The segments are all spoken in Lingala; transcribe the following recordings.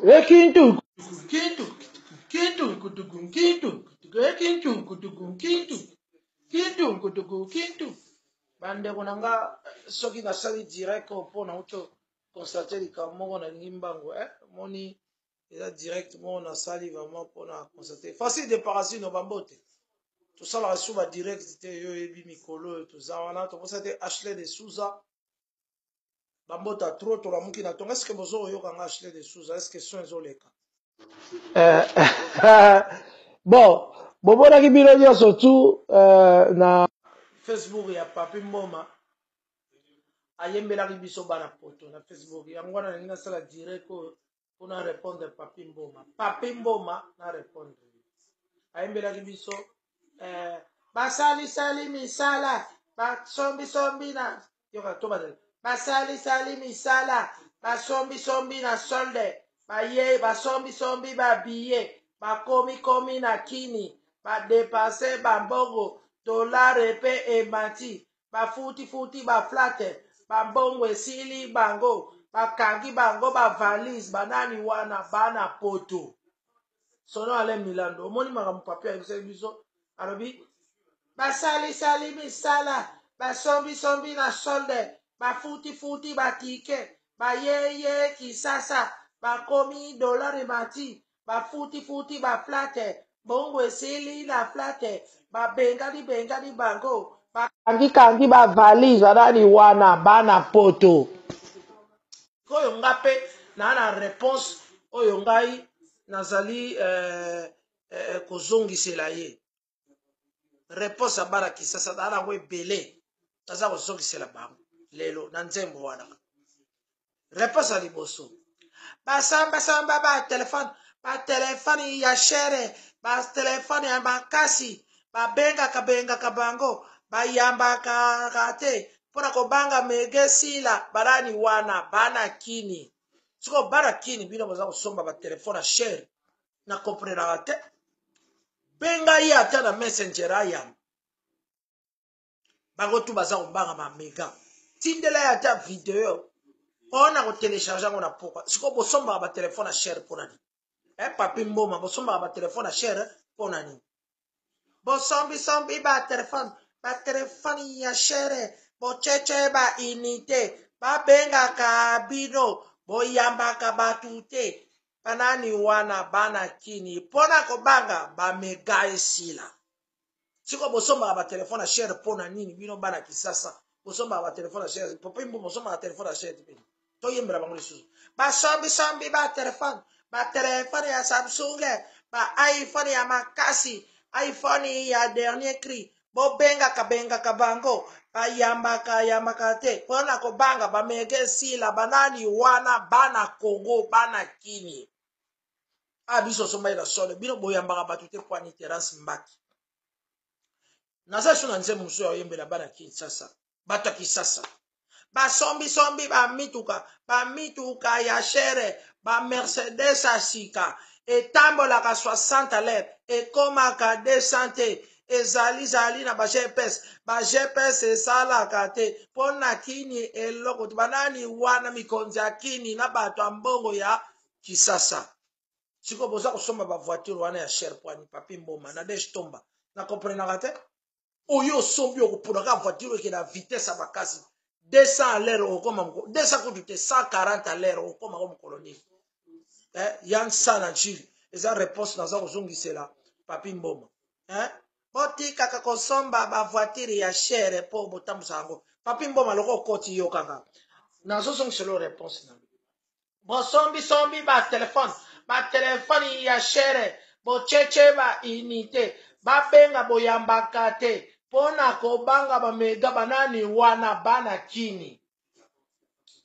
Ekintu kintu kintu kutuku kintu ekintu kutuku kintu kintu kutuku kintu. Bandeko na nga, soki nasali direct oyo mpo nauti constate likambo moko, nalingi mbango, eh? Moni eza direct moko nasali vraiment mpona constate facile de parasino. Bambote, tosalaka su ba direct te. Yo oyebi mikolo oyo toza wana, tokosa te. Ashley de Souza, bambota trop. Tolamuki na tongo. Est-ce bozo koyoka nga? Ashley de Souza, est-ce son ezoleka? Bon, bomonaki bino nyonso tu na Facebook ya Papi Mboma, ayembelaki biso bana poto na Facebook. Yango wana nalingi nasala direct oyo mpona répondre Papi Mboma. Papi Mboma, na répondre. Ayembelaki biso basalisali misala, basombisombi na yoka to bazali basalisali misala, basombisombi na solde, baye basombisombi babiye, bakomikomi na kini, badepanse bambongo, dolare mpe emati, bafutifuti baflate, bambongo esili bango, bakangi bango ba valise. Banani wana? Bana poto. Sono Alain Milando, omoni makambo Papi ayebisaki biso? Alobi basalisali misala, basombisombi na solde, bafutifuti batike, bayeye Kisasa, bakomi dolare mati, bafutifuti baflate, mbongo esili na flate, babengani bengani bango, bakangikangi ba valise. Banani wana? Bana poto. Oyo nga mpe naa na réponse oyo ngai nazali kozongisela ye. Réponse ya bana Kisasa naa nango ebele, naza kozongisela bango lelo na nzembo wana. Réponse ya liboso: basambasamba batelefone, batelefone ya cher, batelefone ya makasi, babengaka bengaka bango, bayambaka te mpona kobanga mega esila. Banani wana? Bana Kini. Sikoyo bana Kini, bino boza kosomba batelefone ya cher, na komprenaka te. Benga ye ata na Messenger, ayamba. Bango tu baza kobanga ba mega. Tindela ye ata video oyo na kotelecharge yango na pokwa. Sikoyo bosombaka batelefone ya cher mpona nini? Papi Mboma, bosombaka batelefone ya cher mpona nini? Bosombisombi batelefone, batelefone ya cher, bocece ba unité, babengaka bino, boyambaka bato te. Banani wana? Bana Kini, mpona kobanga ba mega esila. Sikoyo bosombaka batelefone ya cher mpona nini? Bino bana Kisasa bosombaka batelefone ya cher. Papi Mboma, bosombaka telefone ya cher te. Toyembela bango lisusu: basombisombi batelefone, batelefone ya Samsung, ba iPhone ya makasi, iPhone ya dernier cri, bobengaka bengaka bango, bayambaka yambaka te mpona kobanga ba mega esila. Banani wana? Bana Kongo, bana Kini. A biso osombaki na solo, bino boyambaka bato te. Kwani Terence Mbaki, naza so na nzembo mosusu ya oyembela bana Kinshasa. Bato ya Kisasa basombisombi bamituka, bamituka ya cher, ba Mercedes ya sika, etambolaka 60 à l'heure, ekomaka 200 te, ezalizali na ba GPS, ba GPS esalaka te mpo na Kini eloko te. Banani wana? Mikonzi ya Kini na bato ya mbongo ya Kisasa. Sikoyo boza kosomba ba voiture wana ya cher pwani? Papi Mboma na Dege Tomba, na komprenaka te. Oyo osombi, okoponaka voiture ekende na vitesse ya makasi 200 à l'heure, okokoma 200 kutu te, 140 à l'heure, okokomako mokolo nini? Eh, ya nsa na Njili eza réponse naza kozongisela Papi Mboma, eh? Botikaka kosomba ba voiture ya cher mpo botambusa yango. Papi Mboma, loko okoti, yo kaka nazozongisela réponse na bosombisombi batelefone, batelefone ya cher, bocece ba unité, babenga, boyambaka te mpo na kobanga ba mega. Banani wana? Bana Kini.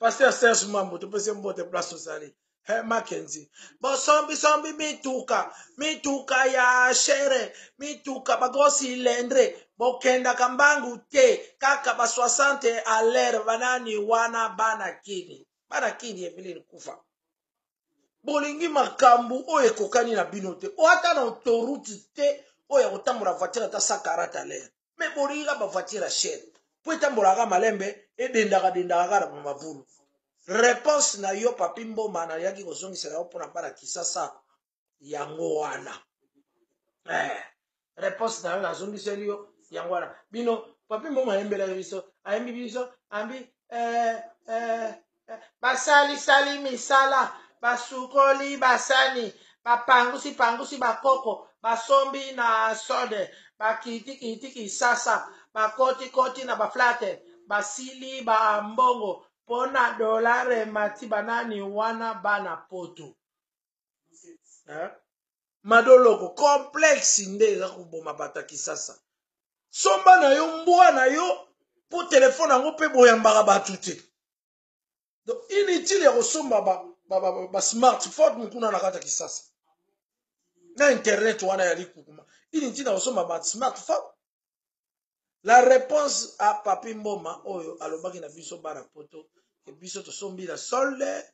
Pasteur Serge Mambo, topesi mbote place ozali. He, Makenzi, bosombisombi mituka, mituka ya cher, mituka ba gros cylindre, bokendaka mbangu te, kaka ba 60 à l'heure. Banani wana? Bana Kini. Bana Kini, Eveline kufa, bolingi makambo oyo ekokani na bino te. Oyo ata na autoroute te, oyo ya kotambola voiture ata 140 à l'heure, mais bolingi ka ba voiture ya cher mpo etambolaka malembe, edendaka dendaka kaka na bamavulu. Réponse na yo Papi Mboma nayaki kozongisela yo mpona bana Kisasa yango wana. Réponse na yo nazongiseli yo yango wana. Bino Papi Mboma ayembelaki biso, ayembi biso, ambi basalisali misala, basukoli basani, bapangusi pangusi bakoko, basombi na sode, bakiti kiti Kisasa, bakoti koti na baflate, basili ba mbongo mpona dolare mati banani wana bana poto. Madoloko complexe nde eza koboma bato ya Kisasa. Somba na yo mbwa na yo po telefone yango mpe boyambaka bato te. Donc inutile ya kosomba ba smartphone kuna na kati ya Kisasa na internet wana ya likukuma. Inutile ya kosomba ba smartphone. La réponse à Papi Mboma oyo alobaki na biso bana poto ke biso tosombi na solde,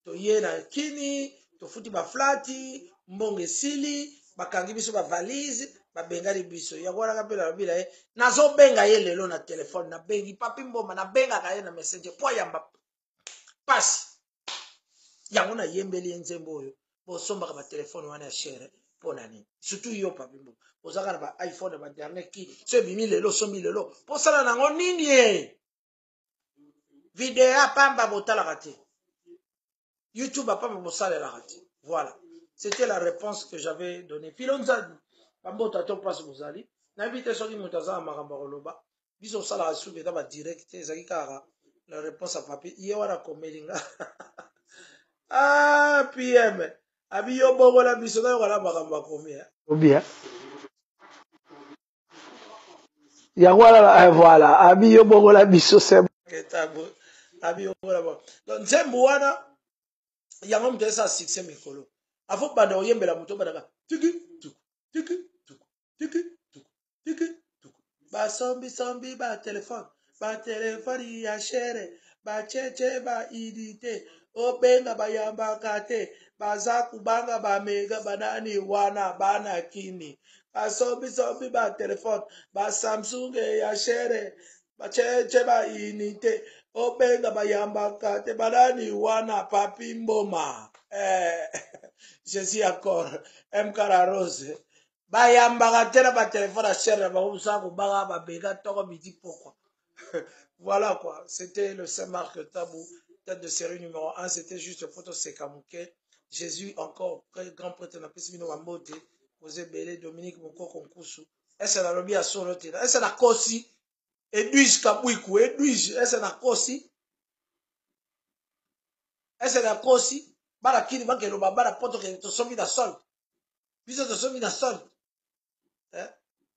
toye na kini, tofuti baflati, mbongo esili, bakangi biso bavalise, babengani biso. Yango wana mpe nalobi na ye, nazobenga ye lelo na telefone, nabengi Papi Mboma, nabengaka ye na messenger po ayamba pasi. Yango nayembeli ye nzembo oyo, bosombaka batelefone wana ya chere mpo na nini? Surtout yo Papi Mboma, ozaka na ba iPhone ya ba dernier ki so ebimi lelo, osombi lelo, posala nango nini? E video ya pamba botalaka te, YouTube ya pamba bosalelaka te. Voilà, c'était la réponse que j'avais donnée. Filo Nzadi bambota to place bozali, nayebi te soki moto aza na makambo ya koloba. Biso osalaka suki eza badirect te, ezalaki kaka la réponse ya Papi. Ye wana akomeli nga ah PM abi yo bongola biso, nayoka na makambo akomi obia yango wana. Voilà, abi yo bongola biso, abi yo bongola. Donc nzembo wana yango moto esala succès mikolo. Afo banda koyembela moto, obandaka tiki tuku tiki tuku tiki tuku tiki tuku. Basombisombi batelefone, batelefone ya chere, bacece ba unité, obenga bayambaka te, baza kubanga bamega banani wana bana kini. Basombisombi batelefone, basamsung ya chere, bacece ba unité, obenga bayambaka te, banani wana? Papi Mboma, Jésus encore MK la Rose, bayambaka te na batelefone ya chere na bango, mosala kobanga babega toko midi pokwa. Voilà quoi, c'était le Saint-Marc Tabou, tête de série numéro 1. C'était juste photo sekamuke. Jésus encore grand prêtre, napesi bino bambote oza ebele. Dominique Mokoko Nkusu, ese nalobi ya solo te? Ese nakosi? Edwige Kabwiku, Edwige, ese nakosi? Ese nakosi? Bana kini bakeloba, bana poto ke tosombi na solde, biso tosombi na solde.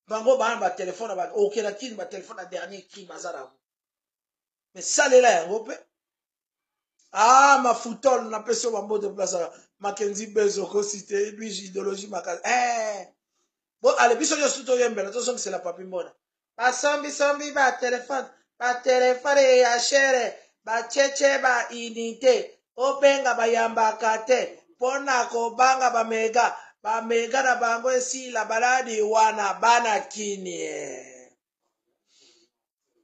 Bango bana batelefone okela kini, batelefone na dernier cri baza nango, mais salela yango mpe. Ah, mafutol, napesi yo bambote place. Makenzi Bezo, okosi te. Edwige, idéologie makasi. Bo ale biso nyonso toyembela, tozongisela Papi Mbona. Basombisombi batelefone, batelefone ya chere, bacece ba unité, obenga bayambaka te mpona kobanga bamega, bamega na bango esila, baladi wana bana kini.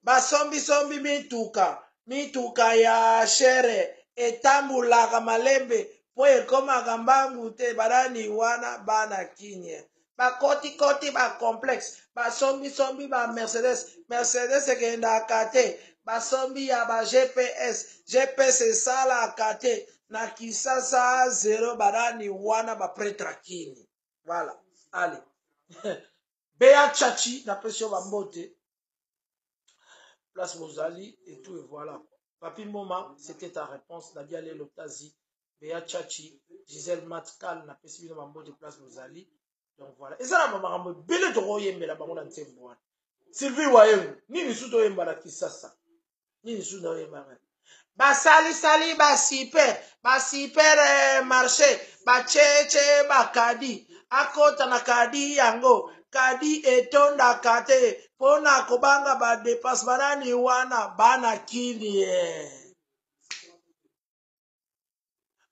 Basombisombi mituka, mituka ya chere etambulaka malembe mpo ekomaka mbangu te, banani wana bana kinie. Bakotikoti bacomplexe, basombisombi ba Mercedes, Mercedes ekendaka te, basombi ya ba GPS, GPS esalaka te na Kisasa zero, banani wana? Bapretre kini. Voilà, allez, Bea Chachi, napesi yo bambote place bozali et tout. Et voilà, Papi Mboma, c'était ta réponse. Nadia Lelo Tazi, Bea Chachi, Gisèle Matkal, napesi bino bambote place bozali. Donc voilà, eza na makambo ebele tokoyembela bango na nzembo wana. Sylvie Wayengu, nini su toyemba na Kisasa? Nini su naoyembaka? Basalisali basuper, basuper marché, bacece bakadi, akota na kadi yango, kadi etondaka te mpona kobanga badepense, banani wana bana kini.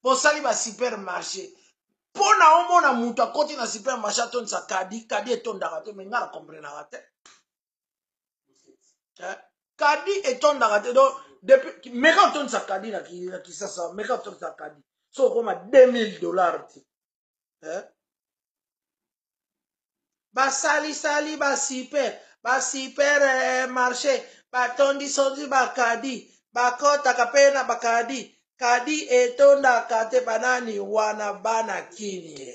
Bosali basupermarché mpo na omona moto akoti na supermarché, atondisa kadi, kadi etondaka te. Me nga na comprenaka te, kadi etondaka te. Donc Depuis meka otondisa kadi na Kisasa, meka otondisa kadi so okoma 2000 $ te, eh? Basalisali basuper basuper marché, batondisonzi bakadi, bakɔtaka mpe na bakadi, kadi etondaka te. Banani wana? Bana Kini.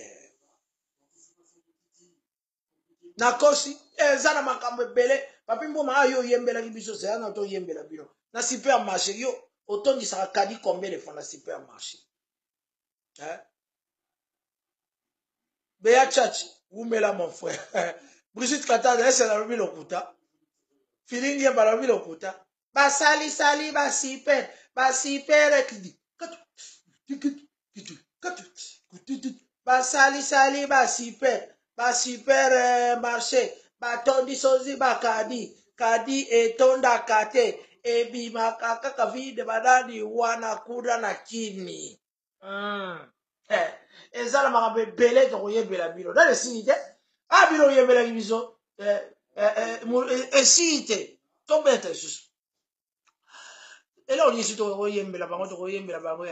Nakosi? Eza na makambo ebele. Papi Mboma, ayo oyembelaki biso, zeya na toyembela bino na supermarché. Yo otondisaka kadi combien de fois na supermarché, eh? Beya Chachi, wumela mon frère. Brigitte Katanda, ese nalobi lokuta? Filingi ye balobi lokuta. Basalisali basuper basuper, basalisali basuper basuper marché, batondisozi bakadi, kadi etondaka te, ebimaka kaka vide. Banani wana kuna na Kini? Eza na makambo ebele tokoyembela bino nani esili te. A bino oyembelaki biso esili te, tobeta lisusu eloko nini? Tokoyembela bango, tokoyembela bango.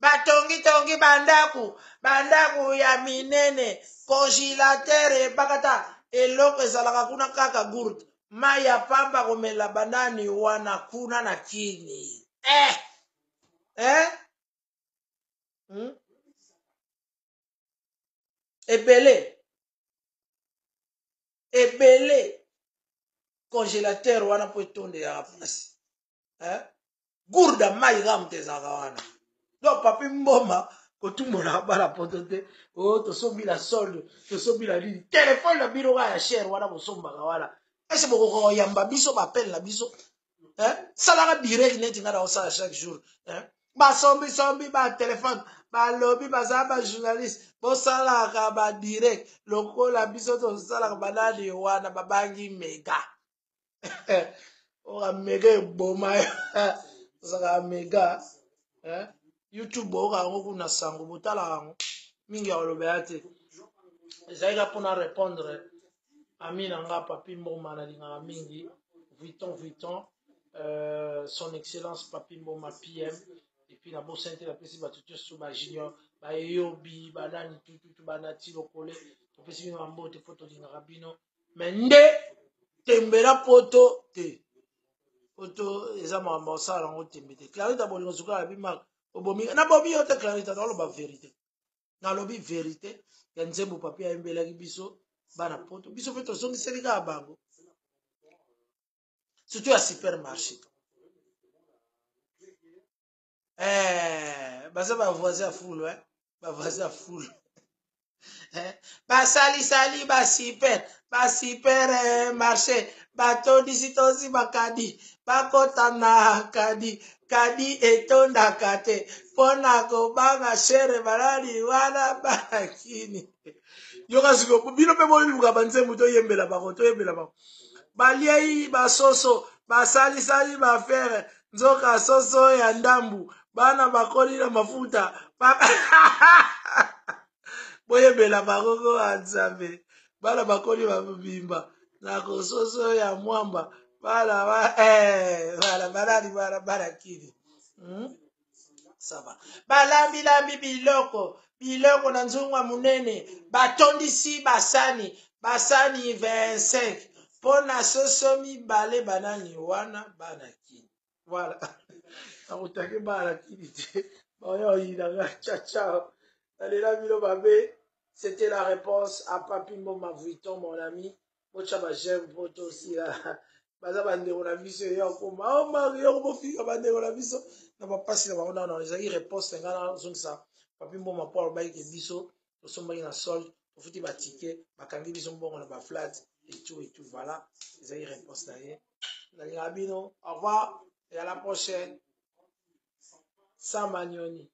Batongitongi bandako, bandako ya minene, congélateur ebakata, eloko ezalaka kuna kaka gourde, mai ya pamba komela. Banani wana kuna na Kini, eh? Eh? Ebele ebele, congélateur wana mpo etondelaka mpasi, eh? Gourde ya mai kaka moto ezalaka wana. Donc Papi Mboma, kotumbolaka bana Poto te. O oh, tosombi la solde, tosombi la nini, telefone na bino kaka ya cher wana bosombaka wana, ese bokoka koyamba biso baappel na biso, eh? Salaka direct neti ngai naosala chaque jour, eh? Basombisombi batelefone, balobi baza bajournaliste, bosalaka badirect lokola biso tosalaka. Banani wana babangi mega? Oka mega eboma yo, ozalaka mega, eh? YouTube oyoka yango kuna, sango botalaka yango mingi ya koloba ya te. Ezalaki kaka mpona répondre ami na nga Papi Mboma, nalingaka mingi Vuitton Vuitton, son excellence Papi Mboma PM. Et puis nabosani te, napesi bato nyonso, bajunior, bayobi, banani tututu, banati lokole, topesi bino bambote mpo tolingaka bino. Me nde tembela Poto te, Poto eza makambo osala yango tembe te. Clarita Bolingo Sukala bimark obomi, nabomi yo te Clarita, naloba vérité, nalobi vérité ya nzembo Papi ayembelaki biso bana Poto, biso mpe tozongiseli kaka bango, surtout ya supermarché. Baza bavoisin ya fulu, eh? Bavoisin ya fulu, eh? Basalisali basuper basuper marché, batondisi tosi bakadi, bakota na kadi, kadi etondaka te mpona kobanga cher. Balali wana Banakini. Yoka siko, bino mpe boluka banzembo, toyembela bango, toyembela bango. Baliei basoso, basalisali bafere, nzoka soso ya ndambu, bana bakoli na mafuta. Boyembela bango ko ya Nzambe, bana bakoli babimba na kososo ya mwamba. Bana ba, bana banani? Bana Banakini, Ça va. Balambilambi biloko biloko na nzungu ya monene, batondisi basani basani 25 mpo na soso mibale. Banani wana? Bana Kini. Voilà, nakotaki bana Kini te, baoya oyinanga. Ciao ciao, nalela bino mabe. C'était la réponse à Papi Mboma Vuitton, mon ami. Botya baj'aime mpo tosila. Baza bandeko na biso, eya okoma o mari yoko bofika bandeko na biso na bapasi na bango. Nano ezalaki réponse na ngai, nazongisa Papi Mboma mpo alobaki ke biso tosombaki na solde, tofuti batike, bakangi biso mbongo na baflat et tout et tout. Voilà, ezalaki réponse na ye. Nalingaka bino, au revoir et à la prochaine. Sama Nyoni.